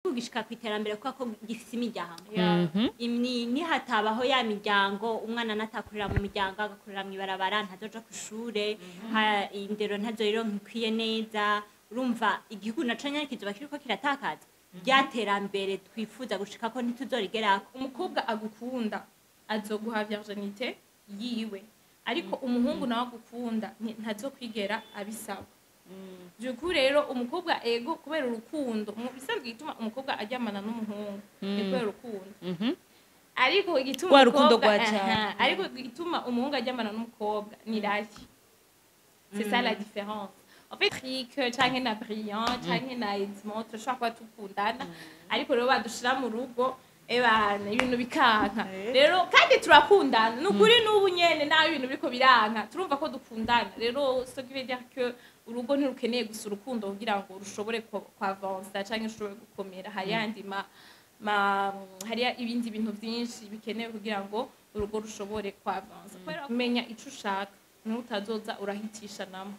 Gishika ku iterambere kubera ko gifise imiryango. Nihatabaho ya miryango, umwana natakurira mu miryango, agakurira mw'ibarabara, ntazoja kw'ishure, indero ntazoyironka ikwiye neza. Urumva igihugu naco nyene kizoba kiriko kiratakaza rya terambere twifuza gushikako, ntituzorigerako. Umukobwa agukunda azoguha virginité yiwe, ariko umuhungu nawe agukunda ntazokwigera abisaba. Du coup rero umukobwa, ego, kubera urukundo, mu bisanzwe igituma umukobwa aryamana n'umuhungu ni kubera urukundo, ariko igituma Rwa rukundo umukobwa rwa cane. Aha, ariko igituma umuhungu aryamana n'umukobwa ni rari. C'est ça la différence en fait. Rick canke na Brillant canke na Edmond, turashobora kuba tukundana, ariko rero badushira mu rugo, ebana, ibintu bikanka. Rero kandi turakundana, ni ukuri, n'ubu nyene naho ibintu biriko biranka turumva ko dukundana. Rero ce qui veut dire que urugo ntirukeneye gusa urukundo kugira ngo rushobore kwavansa canke rushobore gukomera. Hari yandi ma hariya ibindi bintu byinshi bikenewe kugira ngo urugo rushobore kwavansa. Kubera kumenya ico ushaka, niho utazoza urahitisha namo.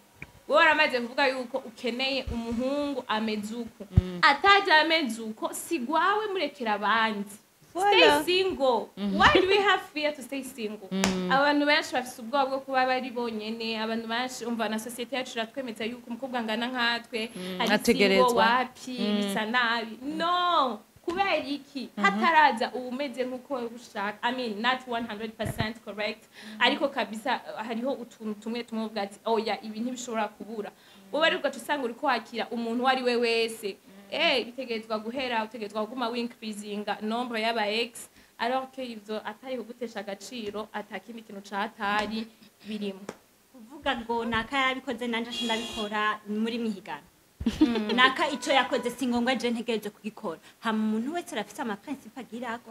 Wowe waramaze kuvuga yuko ukeneye umuhungu ameze uko, atajya ameze uko si gwawe, murekera abandi. Stay single. Why do we have fear to stay single? Abantu benshi bafise ubwoba bwo kuba bari bonyene. Abantu benshi, umva, na société yacu iratwemeza yuko umukobwa angana nkatwe ari single. Ategerezwa. Wapi, bisa nabi. No, kubera iki hataraza uwumeze nk'uko wowe ushaka? I mean, not 100% correct, ariko kabisa hariho utuntu tumwe tumwe uvuga ati: "Oya, ibi ntibishobora kubura." Wowe ariko ugaca usanga uriko wakira umuntu uwo ari we wese. Bitegerezwa guhera, utegerezwa kuguma wincreasinga nombre y'aba ex, alors que ivyo atari kugutesha agaciro, atakindi kintu catari birimo. Kuvuga ngo naka yarabikoze nanje ndabikora, muri mwihigana, naka ico yakoze si ngombwa je ntegereje kugikora. Hama umuntu wese arafise ama principe agirako.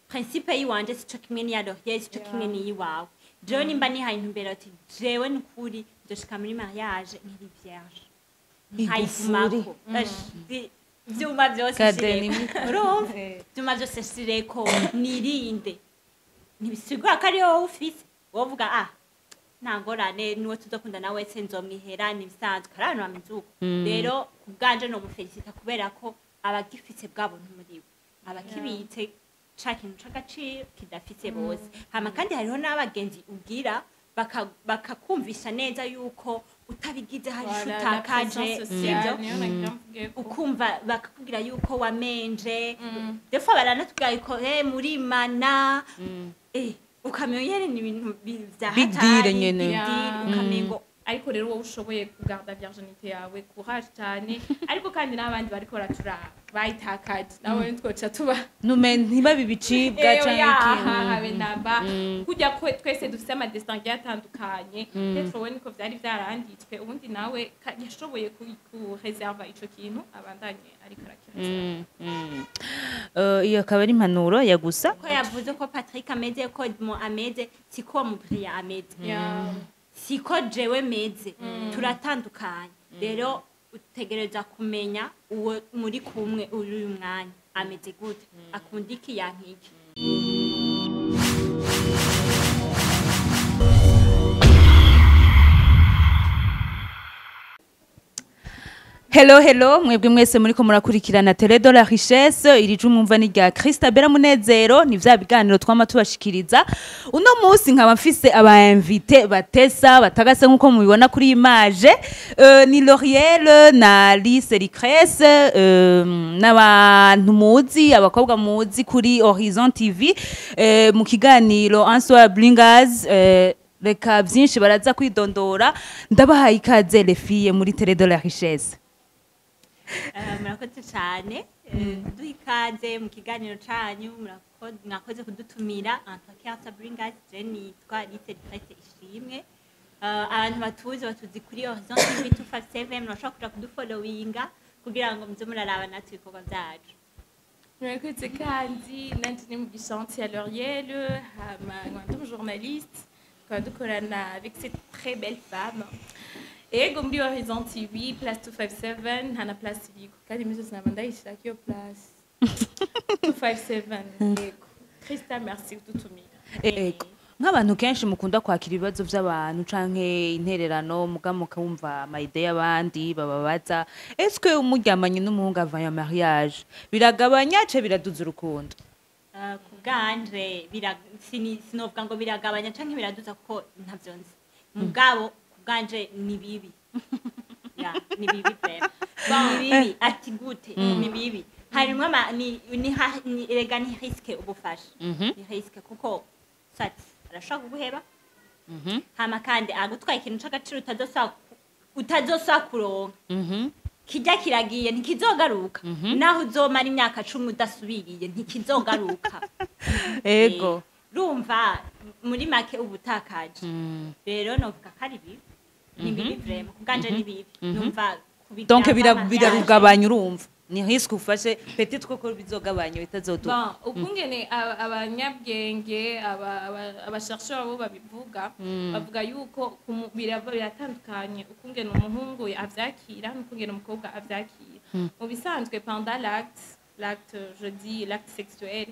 Principe yiwanje sico kimwe n'iya Laurier, sico kimwe n'iyiwawe. Jewe nimba nihaye intumbero ati jewe nukuri nzoshika muri mariage nkiri vierge, nkayigumako. Ivyuma vyose Kadeni. nshireko, urumva, ivyuma vyose nshireko, nirinde. Ntibisigura ko ari wowe ufise, wovuga: "Ah, nta ngorane, nuwo tuzokundana wese nzomwihera, nibisanzwe." Hari abantu bameze uko. Rero ku bwanje nomufelicita kubera ko aba agifise bwa buntu muri we, aba akibitse ca kintu c'agaciro kidafise bose. Hama kandi hariho n'abagenzi ugira bakakumvisha neza yuko utabigize hari ico utakaje, sivyo? Ukumva bakakubwira yuko wamenje. Des fois baranatubwira yuko murimana, ukamenya nyene ni ibintu vya Big deal hatari, nyene. big deal, ukamengo. Ariko rero wowe ushoboye kugarda virginité yawe, courage cyane. Ariko kandi n'abandi bariko baraturaba bayitakaje, nawe ntitwoca tuba Nume ntibabe ibicibwa Eyo canke yaha ikintu. Habe namba kurya ko twese dufise ama destin agiye atandukanye. Peut-être wowe niko vyari vyaranditswe, ubundi nawe yashoboye kureserva ico kintu, abandanye ariko arakireserva. Iyo akaba ari impanuro ya gusa. Ko yavuze ko Patrick ameze, ko Edmond ameze, siko Mubria ameze, siko jewe meze, turatandukanye. Rero utegereza kumenya uwo muri kumwe uri uyu mwanya ameze gute, akunda iki, yanka iki. Hello, hello, mwebwe mwese muriko murakurikirana Télé de la Richesse. Iri jwi mwumva ni rya Christabella Munezero, ni vya biganiro twama tubashikiriza. Uno munsi nkaba mfise aba invité batesa batagase nkuko mubibona kuri image. Ni Lauriel na Alice Licresse, n'abantu muzi, abakobwa muzi kuri Horizon TV, mu kiganiro Answer Bringers. Reka byinshi baraza kwidondora. Ndabahaye ikaze, les filles, muri Télé de la Richesse. Murakoze cyane kuduha ikaze mu kiganiro canyu. Mwakoze kudutumira. Entretien Bringers, je nitwa Alice Licresse Ishimwe. Abantu batuzi kuri Horizon TV 257. Murashobora kuja kudufollowinga kugira ngo muze muraraba natwe ibikorwa vyacu. Murakoze. Kandi nanje ni Mugisha ya Lauriel, hama nkaba ndi journaliste, tukaba dukorana avec cette très belle femme, ego, muri Horizon TV Place 257. Nta na place iriko kandi imisi yose naba ndayishaka iyo place 257. Ego, Christa, merci kudutumira. Ego. Nk'abantu kenshi mukunda kwakira ibibazo by'abantu canke intererano, muga mukawumva ama idées y'abandi bababaza, est-ce umuryamanye n'umuhungu avant ya mariage biragabanya ce biraduza urukundo? Ku bwanje sinovuga ngo biragabanya canke biraduza, kuko ntavyo nzi. Mugabo ku bwanje ni bibi, ya, ni bibi vraiment, ni bibi. Ati gute ni bibi? Harimwo ama ni erega ni risque ubufasha, ni risque, kuko sati arashobora kuguheba, hama kandi agutwaye ikintu c'agaciro utazosubira kuronka. Kijya kiragiye, ntikizogaruka. Naho uzomara imyaka 10 udasubiriye, ntikizogaruka. Rumva muri make ubutakaje. Rero novuga ko ari bibi, ni bibi vraiment, kubwanje ni bibi, numva kubigira. Donc nk'amariage. Birarugabanya, urumva ni risque ufashe, peut-être ko bizogabanya bitazoduka. Bon, ukungene abanyabwenge, abachercheurs bo babivuga, bavuga yuko biratandukanye ukungene umuhungu avyakira n'ukungene umukobwa avyakira. Mu bisanzwe, pendant l'acte, je dis l'acte sexuel,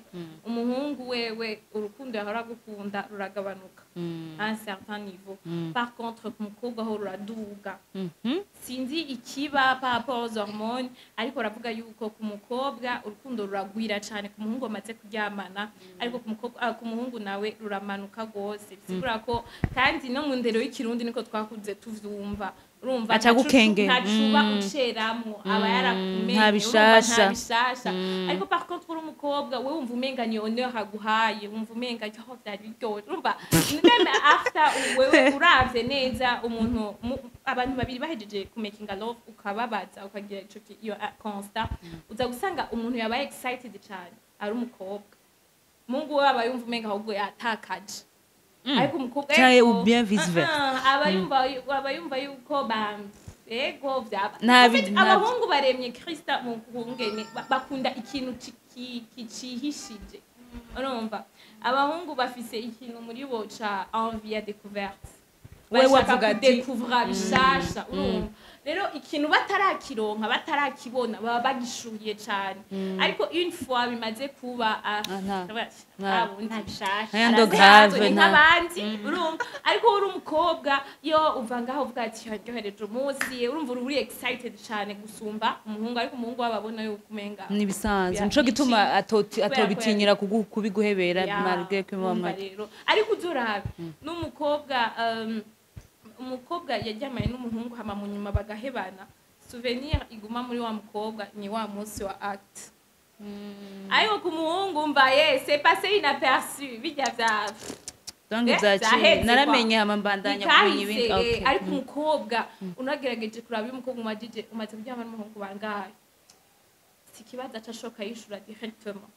umuhungu wewe urukundo yahora gukunda ruragabanuka à un certain niveau. Par contre, ku mukobwa ho ruraduga. Sinzi ikiba par rapport aux hormones, ariko baravuga yuko ku mukobwa urukundo ruragwira cyane ku muhungu bamaze kuryamana, ariko ku mukobwa, ku muhungu nawe ruramanuka rwose. Bisigura ko kandi no mu ndero y'ikirundi niko twakuze tuvyumva, urumva, Aca gukengera. Ntacuba uceramwo, aba yarakumenye. Nta Urumva, bishasha. Nta bishasha. Ariko par contre uri umukobwa, wewe wumva umenga ni honneur aguhaye, wumva umenga yo vyari biryoshe. Urumva, même after, wewe uravye neza umuntu abantu babiri bahejeje ku making a love, ukababaza, ukagira ico iyo constat, uza gusanga umuntu yabaye excited cyane ari umukobwa. Mungu we aba yumva umenga ahubwo yatakaje, ariko umukobwa Canke ego, ou bien vice versa. Aba yumva yuko ba ego vyaba. Nta En fait, abahungu baremye Krista mu kungene bakunda ikintu kicihishije. Urumva, abahungu bafise ikintu muri bo ca envie ya découverte. We Bashaka wavuga ati- kudekuvra bishasha. Urumva rero, ikintu batarakironka, batarakibona, baba bagishuhiye cane, ariko une fois bimaze kuba, ah, Ah, bundi Nta bishasha. Rien de arasanzwe, grave, ni nk'abandi. Urumva, ariko uri umukobwa, yo uva ngaho uvuga ati yaryohereje umunsi, urumva uri excited cyane gusumba umuhungu, ariko umuhungu waba abona yuko umenga Nibisanzwe. Ya, Nico gituma kubera ko atobitinyira kubiguhebera Ya, malgré que muba urumva rero, ariko uzurabe n'umukobwa, umukobwa yaryamanye n'umuhungu, hama mu nyuma bagahebana, souvenir iguma muri wa mukobwa ni wa munsi wa acte. Ariko ku muhungu, mva ye, c'est passé inaperçu, bijya vya Donc vyaheze vyaciye kwa. Naramenye, hama mbandanya kumenya Bikahise, ibindi. Okay. Ariko umukobwa, unagerageje kuraba iyo umukobwa umajije umaze kuryama n'umuhungu bangahe, si ikibazo aca ashoka yishura directement.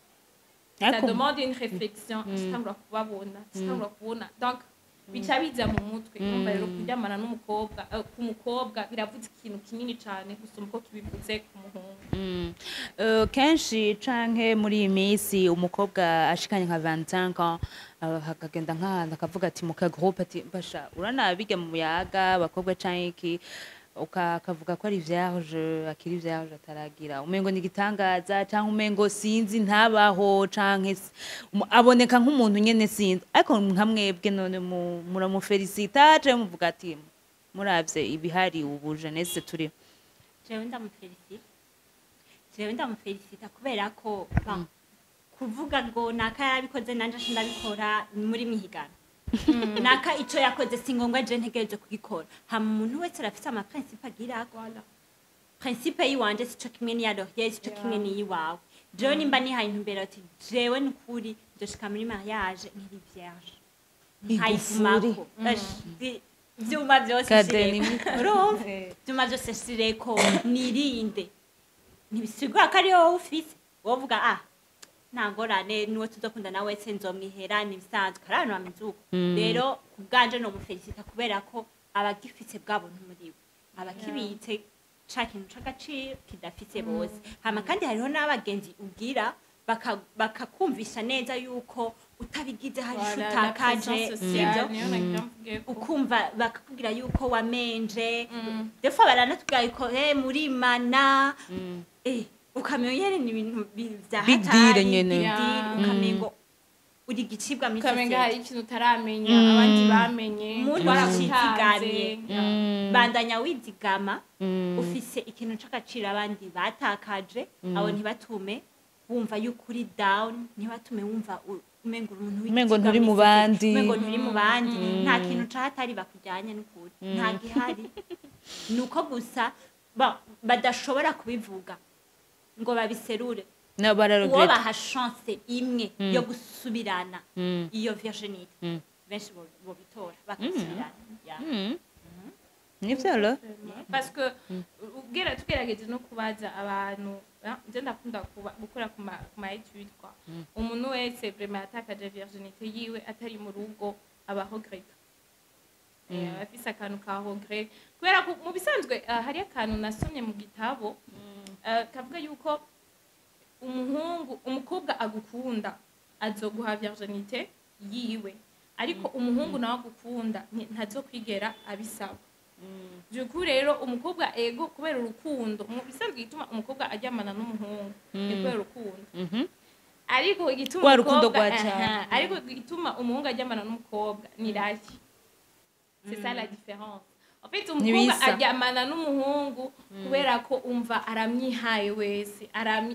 Ça demande une réflexion, tutangura kubabona, tutangura kubona, donc bica biza mu mutwe. Urumva rero, kuryamana n'umukobwa, ku mukobwa biravuze ikintu kinini cyane gusumba uko kibivuze ku muhungu. Kenshi canke muri iyi minsi, umukobwa ashikanye nka 25 ans, akagenda nk'ahantu akavuga ati mu ka groupe, ati basha uranabijya mu muyaga abakobwa canke iki, akavuga ko ari vierge, akiri vierge, ataragira, umengo ni igitangaza, canke umengo sinzi ntabaho, canke aboneka nk'umuntu nyene sinzi. Ariko nka mwebwe none muramufelicita canke muvuga ati muravye ibihari ubu, jeunesse turi? Jewe ndamufelicita, jewe ndamufelicita, kubera ko kuvuga ngo naka yarabikoze nanje aca ndabikora muri mwihigana, naka ico yakoze si ngombwa je ntegereje kugikora. Hama umuntu wese arafise ama principe agirako. Principe yiwanje sico kimwe n'iya Laurier, sico kimwe n'iyiwawe. Jewe nimba nihaye intumbero ati jewe nukuri nzoshika muri mariage nkiri vierge, nkayigumako. Ivyuma vyose Kadeni. nshireko, urumva, ivyuma vyose nshireko, nirinde. Ntibisigura ko ari wowe ufise, wovuga ah, nta ngorane, nuwo tuzokundana wese nzomwihera, nibisanzwe. Hari abantu bameze uko. Rero ku bwanje nomufelicita, kubera ko aba agifise bwa buntu muri we, aba akibitse ca kintu c'agaciro kidafise bose. Hama kandi hariho n'abagenzi ubwira bakakumvisha neza yuko utabigize hari ico Voilà, la utakaje. pression sociale, Sivyo? niyo nagira mvuge ko. Ukumva bakakubwira yuko wamenje, des fois baranatubwira yuko murimana, ukamenya nyene ni ibintu vya Big hatari, deal nyene. Big deal, ukamengo Uri igicibwa muri Ukamenga société. Hari ikintu utaramenya abandi bamenye. Umuntu Twaragutanze. ucizigamye, bandanya wizigama, ufise ikintu c'agaciro abandi batakaje. Abo ntibatume wumva yuko uri down, ntibatume wumva umengo uri umuntu Umengo w'igicibwa nturi muri mu société, bandi. Umengo nturi mu bandi. Nta kintu c'ahatari bakujyanye n'ukuri, nta gihari, ni uko gusa badashobora kubivuga ngo babiserure. Na Uwo bararegretta. baha chance imwe yo gusubirana iyo virginité, benshi bobitora bakasubirana. Yeah. Nivyo alors. Parce que ubwira tugerageje no kubaza abantu, nje ndakunda gukora ku ma étude quoi. Umuntu wese vraiment yatakaje virginité yiwe atari mu rugo aba regretta. Aba afise akantu ka regret kubera ko mu bisanzwe hari akantu nasomye mu gitabo kavuga yuko umuhungu, umukobwa agukunda azoguha virginité yiwe, ariko umuhungu nawe agukunda ntazokwigera abisaba. Du coup rero umukobwa, ego, kubera urukundo, mu bisanzwe igituma umukobwa aryamana n'umuhungu ni kubera urukundo, ariko igituma Rwa rukundo umukobwa rwa cane. Aha, ariko igituma umuhungu aryamana n'umukobwa ni irari. C'est ça la différence en fait. Umukobwa Ntibisa. aryamana n'umuhungu kubera ko umva aramwihaye wese,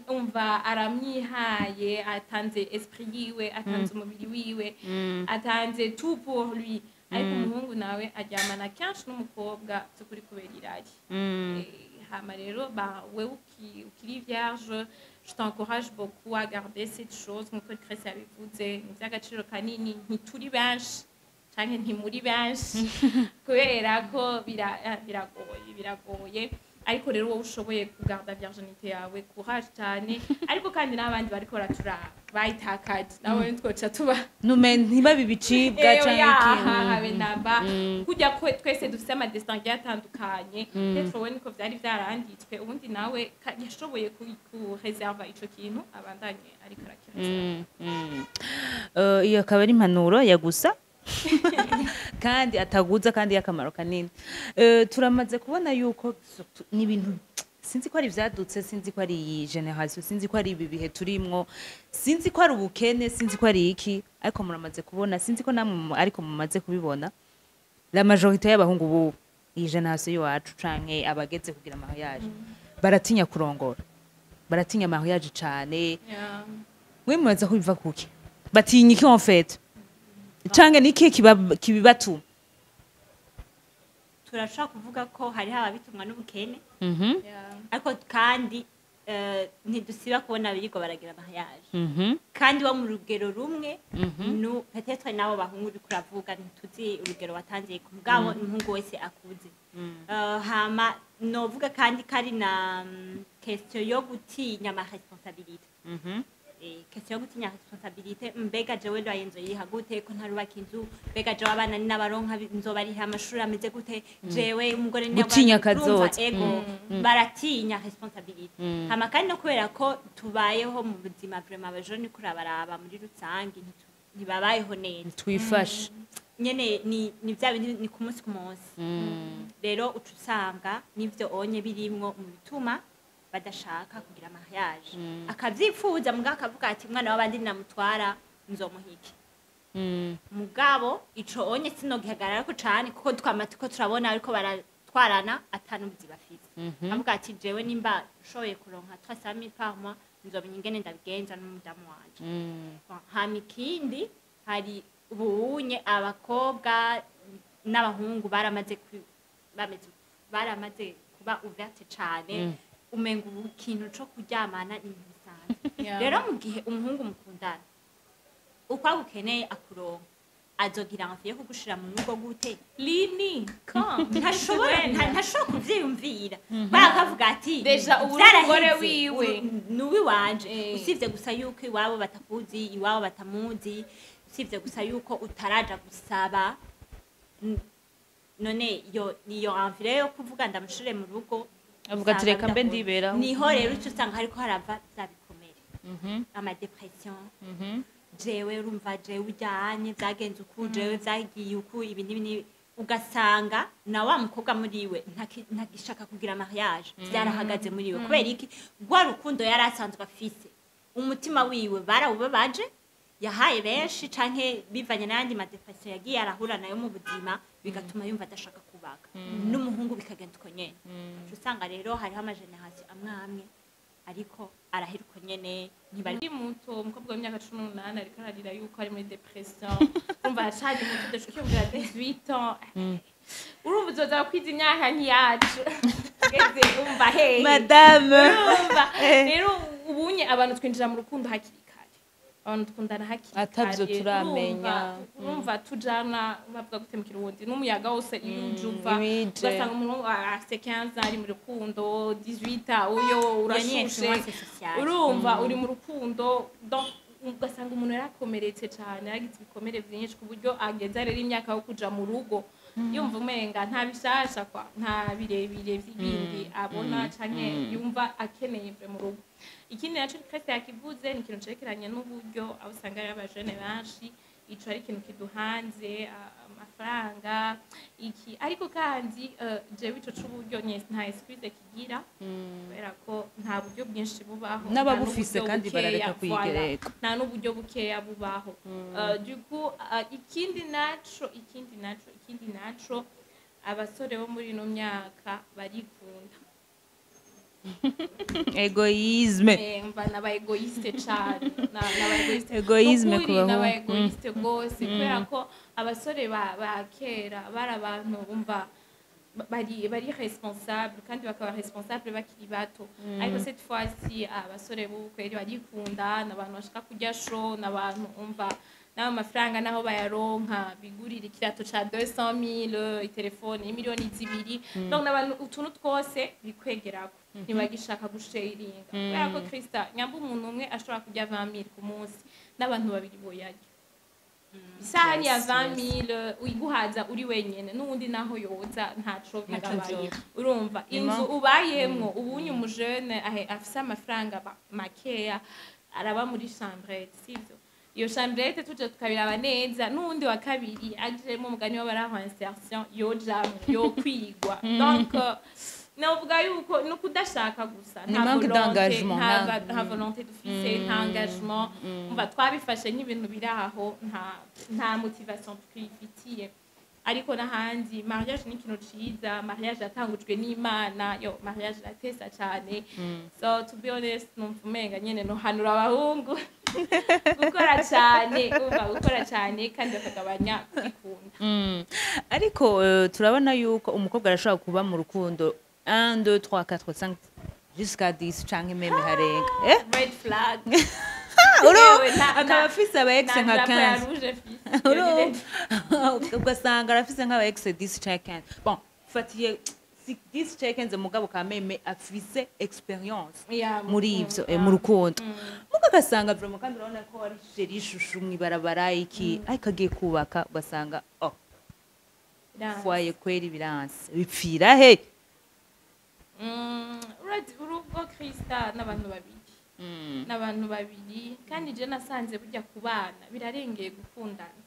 umva aramwihaye, atanze esprit yiwe, atanze umubiri wiwe, atanze tout pour lui. Ariko umuhungu nawe aryamana kenshi n'umukobwa by'ukuri kubera irari. Hama rero ba wewe ukiri vierge, je t'encourage beaucoup à garder cette chose. Nkuko Chris yabivuze, ni iby'agaciro kanini. Ntituri benshi canke ntimuri benshi kubera ko biragoye, biragoye. Ariko rero wowe ushoboye kugarda virginité yawe, courage cyane. Ariko kandi n'abandi bariko baraturaba bayitakaje nabo ntitwoca tuba Nume ntibabe ibicibwa Eyo canke yaha ikintu. Habe namba kujya ko twese dufite ama destin agiye atandukanye. Peut-être wowe niko vyari vyaranditswe, ubundi nawe yashoboye kureserva ico kintu, abandanye ariko arakireserva. Iyo akaba ari impanuro ya gusa kandi ataguza kandi y'akamaro kanini. Turamaze kubona yuko surtout n'ibintu sinzi ko ari ivyadutse, sinzi ko ari iyi génération, sinzi ko ari ibi bihe turimwo, sinzi ko ari ubukene, sinzi ko ari iki, ariko muramaze kubona, sinzi ko namwe ariko mumaze kubibona, la majorité y'abahungu bubu, iyi génération y'iwacu canke abageze kugira mariage, baratinya kurongora, baratinya mariage cane. Mwe mubaza ko biva kuki? Batinya iki en fait, canke niki kibibatuma? Turashobora kuvuga ko hariho ababitumwa n'ubukene, ariko kandi ntidusiba kubona birirwa baragira mariage kandi bo mu rugero rumwe. Nu peut-être nabo bahungu uriko uravuga, ntituzi urugero watangiye ku mugabo, umuhungu wese akuze. Hama novuga kandi ko ari na question yo gutinya ama responsabilité. Question yo gutinya responsabilité: mbega jewe loyer nzoyiha gute ko ntarubaka inzu? Mbega jewe abana ninabaronka nzobariha amashuri ameze gute? Jewe umugore Gutinya urumva, kazoza. Ego, baratinya responsabilité. Hama kandi no kubera ko tubayeho mu buzima vraiment abajene kurabaraba muri rusange ntibabayeho neza. Twifashe. Nyene ni vya bindi, ni ku munsi ku munsi. Rero uca usanga n'ivyo onye birimwo mu bituma badashaka kugira mariage. Akavyipfuza mugabo akavuga ati: "Umwana w'abandi namutwara nzomuhike." Mugabo ico onye sinogihagararako cane, kuko twama tuko turabona ariko baratwarana atanubuzi bafise. Avuga ati: "Jewe nimba nshoboye kuronka 300 000 par mois, nzomenya ingene ndabigenza n'umudamu wanje." Bon, hama ikindi, hari ubunye abakobwa n'abahungu baramaze baramaze kuba ouverte cane, umenga ubu ikintu co kuryamana ni ibintu bisanzwe. Rero mu gihe umuhungu mukundana uko agukeneye akuronka, azogira envie yo kugushira mu rugo gute? Lini quand Ntashobora, ntashobora kuvyiyumvira. Bakavuga ati: Déjà ubu uri "Vyaraheze, umugore wiwe." Ni uwiwanje. Usibye gusa yuko iwabo batakuzi, iwabo batamuzi, usibye gusa yuko utaraja gusaba. None iyo niyo envie rero yo kuvuga ndamushire mu rugo, Avuga ati: usanga "Reka mbe bidakunda." ndiberaho. Niho rero uca usanga hariko harava vya bikomere, ama dépression. Jewe urumva, jewe ujyanye vyagenze uku, jewe vyagiye uku, ibi n'ibi n'ibi. Ugasanga na wa mukobwa muri we ntagishaka kugira mariage, vyarahagaze muri we. Kubera iki? Rwa rukundo yari asanzwe afise, umutima wiwe barawubabaje. Yahaye benshi canke bivanye n'ayandi ma dépression yagiye arahura nayo mu buzima, bigatuma yumva adashaka kubaka. N'umuhungu bikagenda uko nyene. Uca usanga rero hariho ama génération amwe amwe ariko arahera uko nyene, ntibari Ndi muto, umukobwa w'imyaka 18 ariko ararira yuko ari muri dépression, urumva aracari muto, udashobora kwiyumvira 18 ans, urumva uzoza kwiza imyaka ntiyacu ugeze, umva hehe? Madame. Urumva rero ubunye abantu twinjira mu rukundo hakiri kare, abantu dukundana hakiri kare. Atavyo turamenya. Urumva tujana, bavuga gute mu Kirundi, n'umuyaga wose iyo uje uva. Ibije. Ugasanga umuntu afite 15 ans ari mu rukundo, 18 ans uyo Iyo ni urashushe. influence sociale. Urumva uri mu rukundo, donc ugasanga umuntu yarakomeretse cyane, yaragize ibikomere byinshi ku buryo ageza rero imyaka yo kuja mu rugo yumva umenga nta bishasha kwa, nta birebire by'ibindi abona canke yumva akeneye mve mu rugo. Ikindi naco twese yakivuze ni ikintu cerekeranye n'uburyo, aho usanga ari abajene benshi ico ari ikintu kiduhanze, amafaranga iki. Ariko kandi jewe ico c'uburyo nta excuse kigira, kubera ko nta buryo bwinshi bubaho, nta N'ababufise n'uburyo kandi bukeya, barareka voilà. kuyigereka. Nta n'uburyo bukeya bubaho. Du coup, ikindi naco, abasore bo muri ino myaka barikunda. Égoïsme. Mva n'aba égoïste cane, n'aba égoïste. Égoïsme Nukuri, ku bahungu. N'aba égoïste gose, kubera ko abasore ba kera bari abantu umva bari responsable, kandi bakaba responsable bakiri bato. Ariko cette fois-ci abasore b'ubu kweri barikunda, n'abantu bashaka kurya show, n'abantu umva n'ayo mafaranga naho bayaronka bigurira ikirato ca 200 000, itelefone y'imiliyoni 2. Donc n'abantu utuntu twose bikwegerako, ntibagishaka gusharinga, kubera ko Krista nyamba umuntu umwe ashobora kurya 20 000 ku munsi, n'abantu babiri boyarya. Isahani ya 20 000 uyiguhaza uri wenyene, n'uwundi naho yoza ntaco bigabanya. Urumva inzu ubayemwo ubunye, umujene afise amafaranga makeya araba muri chambrette, sivyo? Iyo chambrette tuje tukabiraba neza, n'uwundi wa kabiri ajemo, umugani w'abaraho insertion yojamwo yokwigwa. Donc navuga yuko ni ukudashaka gusa. Ni Nta manque volonté, d'engagement, nta volonté dufise, nta engagement. Umva twabifashe nk'ibintu biri aho, nta motivation twifitiye. Ariko n'ahandi mariage ni ikintu ciza, mariage yatangujwe n'Imana, yo mariage iratesa cyane. So to be honest, numva umenga nyene nohanura abahungu gukora cyane, umva gukora cyane kandi bakagabanya kwikunda. Ariko turabona yuko umukobwa arashobora kuba mu rukundo 1, 2, 3, 4, 5 jusqu'à 10 canke même harenga. Red flag. Yewe, akaba akaba afise aba ex nta nka drapeau ya 15. rouge fise. Urumva ugasanga arafise nk'aba ex 10 canke 15. Bon, fatiye si 10 canke 15, mugabo quand même afise expérience Ya, mu muri rukundo. ivyo, muri rukundo. Muga ugasanga vraiment, kandi urabona ko ari chéri chouchou mw'ibarabara iki, ariko agiye kubaka ugasanga oh Biranse. Foyer kweri biranse, bipfira he? Urazi urugo Krista n'abantu babiri, n'abantu babiri. Kandi je nasanze burya kubana birarengeye gukundana.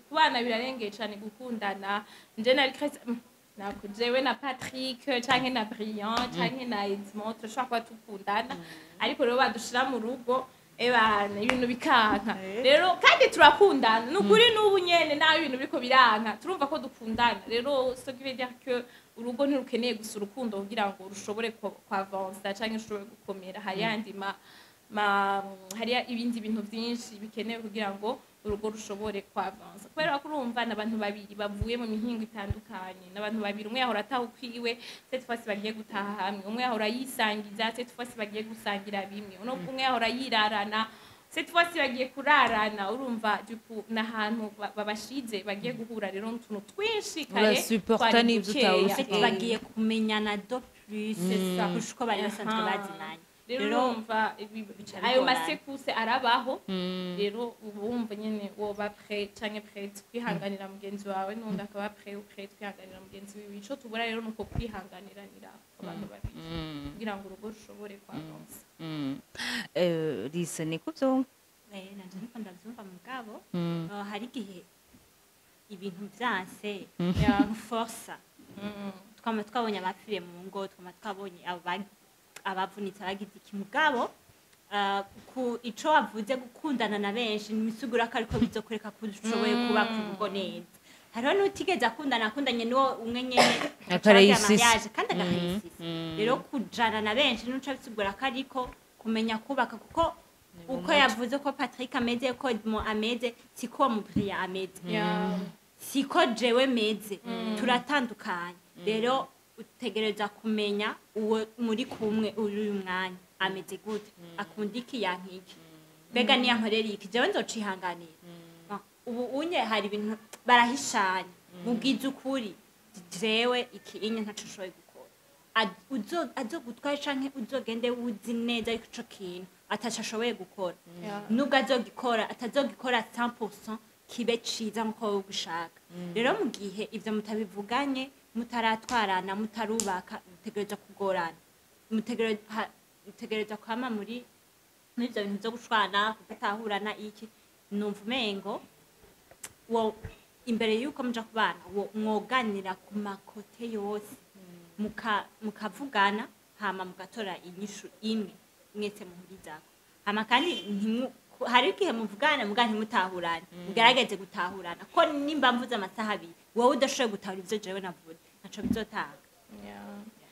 Kubana birarengeye cyane gukundana. Nje na Chris, nako jewe na Patrick canke na Brian canke na Edmond turashobora kuba dukundana, ariko rero badushira mu rugo, ebana ibintu bikanka. Rero kandi turakundana ni ukuri, n'ubu nyene naho ibintu biriko biranka turumva ko dukundana. Rero ce qui veut dire que urugo ntirukeneye gusa urukundo kugira ngo rushobore kwavansa canke rushobore gukomera. Hari yandi ma hariya ibindi bintu byinshi bikenewe kugira ngo urugo rushobore kwavansa, kubera ko urumva n'abantu babiri bavuye mu mihingo itandukanye, n'abantu babiri umwe yahora ataha ukwiwe, cette fois bagiye gutaha hamwe, umwe yahora yisangiza, cette fois bagiye gusangira bimwe, uno umwe yahora yirarana, cette fois bagiye kurarana. Urumva du coup n'ahantu babashize bagiye guhura rero n'utuntu twinshi kare Urasuporta twari n'ivyo dukeya. utahora En fait, bagiye kumenyana de plus C'est ça. kurusha uko bari basanzwe bazinanye. Rero Rero urumva bica ayo bigorana. ma secousses arabaho. Rero uba wumva nyene woba prêt canke prête kwihanganira mugenzi wawe, n'undi akaba prêt ou prête kwihanganira mugenzi wiwe. Ico tubura rero nuko kwihanganiranira abantu babiri kugira ngo urugo rushobore kwavansa. Lise, niko vyumva? Nanje niko ndavyumva, mugabo hari igihe ibintu vyanse forsa. Twama twabonye abapfiriye mu ngo, twama twabonye abavunitse, abagize iki, mugabo Ku ico wavuze, gukundana na benshi ntibisigura ko ariko bizokureka ko ushoboye kuba ku rugo neza. Hariho n'utigeze akundana, akundanye n'uwo umwe nyene, Akareyisisa. mariage kandi agakayisisa. Rero kujana na benshi nuca bisigura ko ariko kumenya kubaka, kuko uko yavuze ko Patrick ameze, ko Edmond ameze, siko uwo mukiriya ameze, siko jewe meze, turatandukanye. Rero utegereza kumenya uwo muri kumwe uri uyu mwanya ameze gute, akunda iki, yanka iki, mbega niyankorera iki, jewe nzocihanganira. Bon, ubu unye hari ibintu barahishanya. Mubwiza ukuri: jewe iki inye ntaco ushoboye gukora. Azogutwaye canke uzogende wuzi neza yuko ico kintu ataco ashoboye gukora, nubwo azogikora atazogikora 100% kibe ciza nkuko wowe ubishaka. Rero mu gihe ivyo mutabivuganye, mutaratwarana, mutarubaka, mutegereza kugorana, mutegereza kwama muri ivyo bintu vyo gushwana, kudatahurana iki. Numva umengo wo imbere yuko muja kubana, wo mwoganira ku ma côtés yose, mukavugana, hama mugatora inyishu imwe mwese muhurizako. Hama kandi hari igihe muvugana muga ntimutahurane. Mugerageze gutahurana, ko nimba mvuze amasaha 2, wowe udashoboye gutahura ivyo jewe navuze, ntaco bizotanga.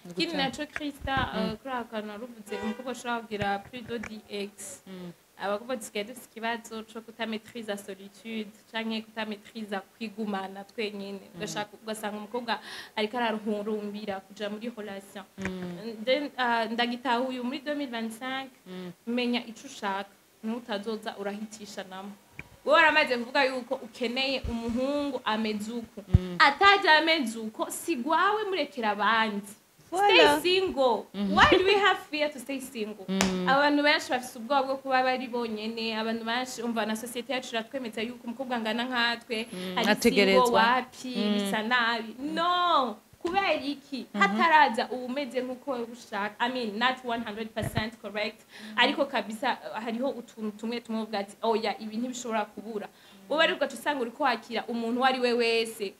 Ikindi naco, Krista, kuri ako kantu waruvuze, umukobwa ashobora kugira plus de 10 ex. Abakobwa dusigaye dufise ikibazo co kutametriza solitude canke kutametriza kwigumana twenyene. Ugasanga umukobwa ariko araruhurumbira kuja muri relation. Then, ndagitahuye muri 2025, menya ico ushaka, ntutazoza urahitisha namo. Wowe waramaze kuvuga yuko ukeneye umuhungu ameze uku, ataja ameze uko si gwawe, murekera abandi. Stay single. Why do we have fear to stay single? Abantu benshi bafise ubwoba bwo kuba bari bonyene. Abantu benshi, umva, na société yacu iratwemeza yuko umukobwa angana nkatwe ari single, Ategerezwa. wapi, bisa nabi. No, kubera iki hataraza uba umeze nk'uko wowe ushaka? I mean, not 100% correct, ariko kabisa hariho utuntu tumwe tumwe uvuga ati: "Oya, ibi ntibishobora kubura." Wowe ariko ugaca usanga uriko wakira umuntu uwo ari we wese.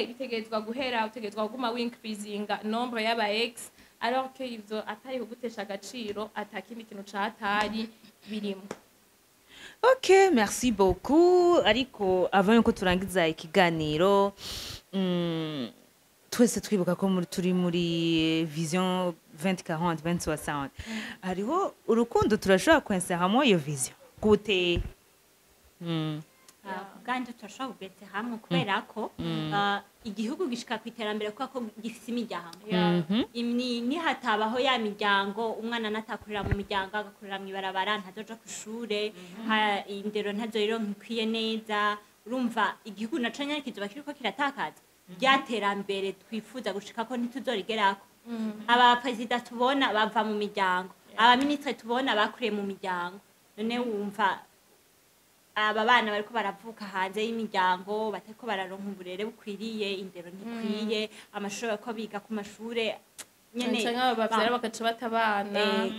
Bitegerezwa guhera, utegerezwa kuguma wincreasinga nombre y'aba ex, alors que ivyo atari kugutesha agaciro, atakindi kintu catari birimo. Ok, merci beaucoup. Ariko avant yuko turangiza ikiganiro, twese twibuka ko turi muri vision 2040 2060, hariho urukundo turashobora kwenseramo iyo vision gute? Ubwanjye turashobora kugetse hamwe, kubera ko igihugu gishika ku iterambere kubera ko gifise imiryango. Nihatabaho ya miryango, umwana natakurira mu miryango, agakurira mw'ibarabara, ntazoja ku ishure, indero ntazoyironka ikwiye neza. Urumva igihugu naco nyene kizoba kiriko kiratakaza rya terambere twifuza gushikako, ntituzorigerako. Aba perezida tubona bava mu miryango, abaminisitiri tubona bakuriye mu miryango. None wumva aba bana bariko baravuka hanze y'imiryango, batariko bararonka uburere bukwiriye, indero ntikwiye, amashuri bariko biga ku mashure nyene Canke aba bavyara bagaca bata abana.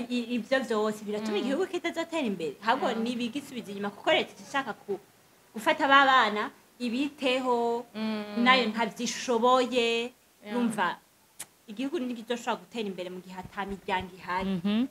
Ivyo vyose biratuma igihugu kitazotera imbere, ahubwo nibigisubiza inyuma, kuko leta ishaka gufata ba bana ibiteho, nayo ntavyishoboye. Numva igihugu ntikizoshobora gutera imbere mu gihe ata miryango ihari.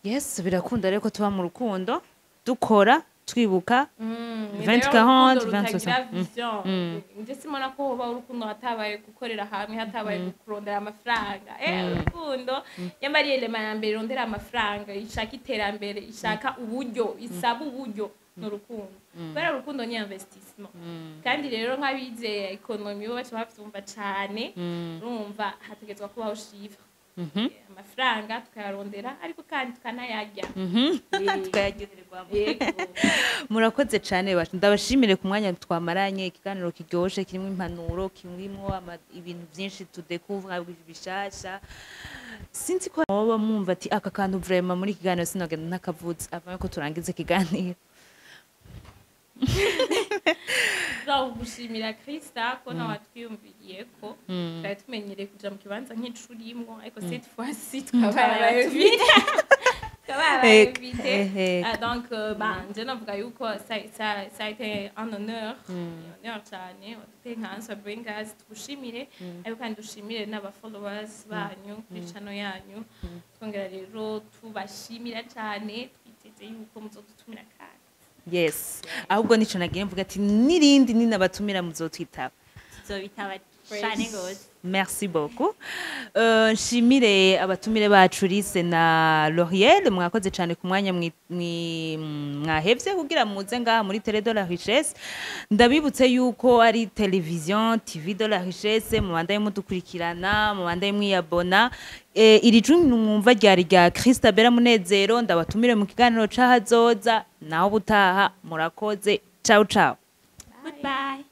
Yes, birakunda rero ko tuba mu rukundo, dukora, twibuka 20, 40, 20, rutagira vision. Nje simona ko hoba urukundo hatabaye gukorera hamwe, hatabaye kurondera amafaranga. Urukundo yambariye elema ya mbere irondera amafaranga, ishaka iterambere, ishaka uburyo, isaba uburyo, ni urukundo, kubera urukundo ni investissement. Kandi rero nk'abize économie bo baca bavyumva cane. Urumva hategetswa kubaho chiffre, amafaranga tukayarondera, ariko kandi tukanayarya. Tukayaryoherwamo. Yego. Murakoze cyane bacu, ndabashimire ku mwanya twamaranye, ikiganiro kiryoshe kirimo impanuro, kirimo ibintu byinshi tudekuvra bishasha. Sinzi ko wowe mwumva ati aka kantu vraiment muri ikiganiro sinogenda ntakavutse, avant ko turangiza ikiganiro. Gushimira Krista ko nawe watwiyumviriye, ko twari tumenyereye kuja mu kibanza nk'icurimwo, ariko cette fois-ci twabaye abayovite, twabaye. Kuba invité. Ego. Ah, donc bah, nje navuga yuko ça a été un honneur, honneur cyane waduteye nka Answer Bringers. Tugushimire, ariko kandi dushimire n'aba followers banyu kuri channel yanyu. Twongera rero tubashimira cyane, twiteze yuko muzodutumira kandi. Yes, ahubwo nico nagiye mvuga ati n'irindi ninabatumira muzotwitaba. Tuzobitaba cane gose. Merci beaucoup. Nshimire abatumire bacu Lise na Lauriel, mwakoze cyane ku mwanya mwahevye kugira muze ngaha muri Télé de la Richesse. Ndabibutse yuko ari television TV de la Richesse, mubandaye mudukurikirana, mubandaye mwiyabona. Iri jwi mwumva ryari rya Christabella Munezero. Ndabatumire mu kiganiro c'ahazoza, naho ubutaha, murakoze. Ciao ciao. Goodbye.